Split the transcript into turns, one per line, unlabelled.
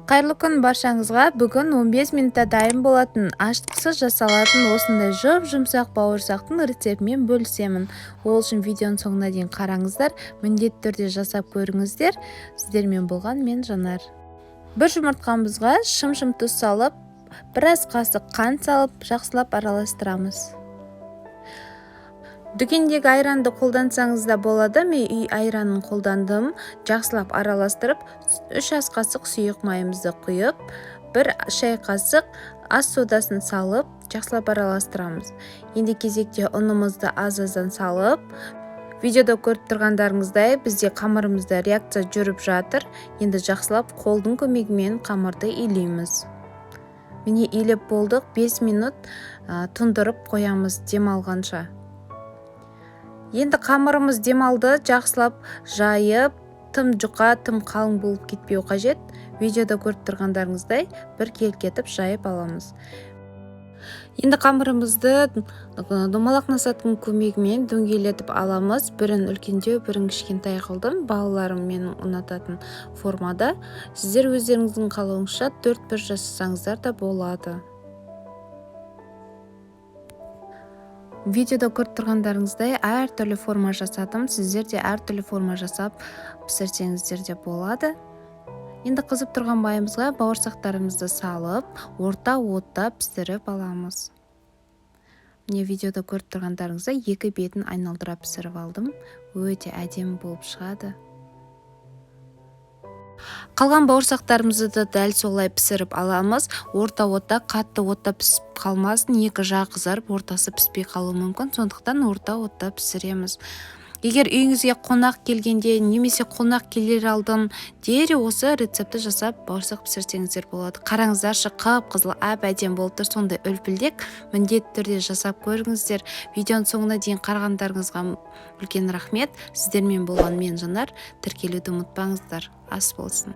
Қайырлы күн баршаңызға! Бүгін 15 минутта дайын болатын, ашытқысыз жасалатын осындай жұп-жұмсақ бауырсақтың рецептімен бөлісемін. Ол үшін видеоның соңына дейін қараңыздар, міндетті түрде жасап көріңіздер. Сіздермен болған мен, Жанар. Бір жұмыртқамызға шым-шым тұз салып, біраз қасық қант салып, жақсылап араластырамыз. Дүкендегі айранды қолдансаңыз да болады, мен үй айранын қолдандым. Жақсылап араластырып, 3 ас қасық сұйық майымызды құйып, 1 шай қасық ас содасын салып, жақсылап араластырамыз. Енді кезекте ұнымызды аз-аздан салып, видеода көріп тұрғандарыңыздай, бізде қамырымызда реакция жүріп жатыр. Енді жақсылап қолдың көмегімен қамырды илейміз. Міне, илеп болдық, 5 минут тұндырып қоямыз демалғанша. Енді қамырымыз демалды, жақсылап жайып, тым жұқа, тым қалың болып кетпеу қажет. Видеода көріп тұрғандарыңыздай, бір келкетіп жайып аламыз. Енді қамырымызды домалақ насаттың көмегімен дөңгелетіп аламыз. Бірін үлкендеу, бірін кішкентай қылдым. Балаларым менің ұнататын формада. Сіздер өздеріңіздің қалауыңызша төрт бұрыш жасасаңыздар да болады. Видеода көріп тұрғандарыңыздай, әртүрлі форма жасадым. Сіздер де әртүрлі форма жасап пісірсеңіздер де болады. Енді қызып тұрған майымызға бауырсақтарымызды салып, орта отта пісіріп аламыз. Міне, видеода көріп тұрғандарыңыздай, екі бетін айналдыра пісіріп алдым. Өте әдемі болып шығады. Қалған бауырсақтарымызды да дәл солай пісіріп аламыз. Орта отта, қатты отта пісіп қалмасын, екі жағы қызарып, ортасы піспей қалуы мүмкін. Сондықтан орта отта пісіреміз. Егер үйіңізге қонақ келгенде немесе қонақ келер алдын дереу осы рецептті жасап, бауырсақ пісірсеңіздер болады. Қараңыздаршы, қып-қызыл, әп-әдемі болып тұр, сондай үлпілдек. Міндетті түрде жасап көріңіздер. Видеоның соңына дейін қарағандарыңызға үлкен рахмет. Сіздермен болған мен, Жанар. Тіркелуді ұмытпаңыздар. Ас болсын.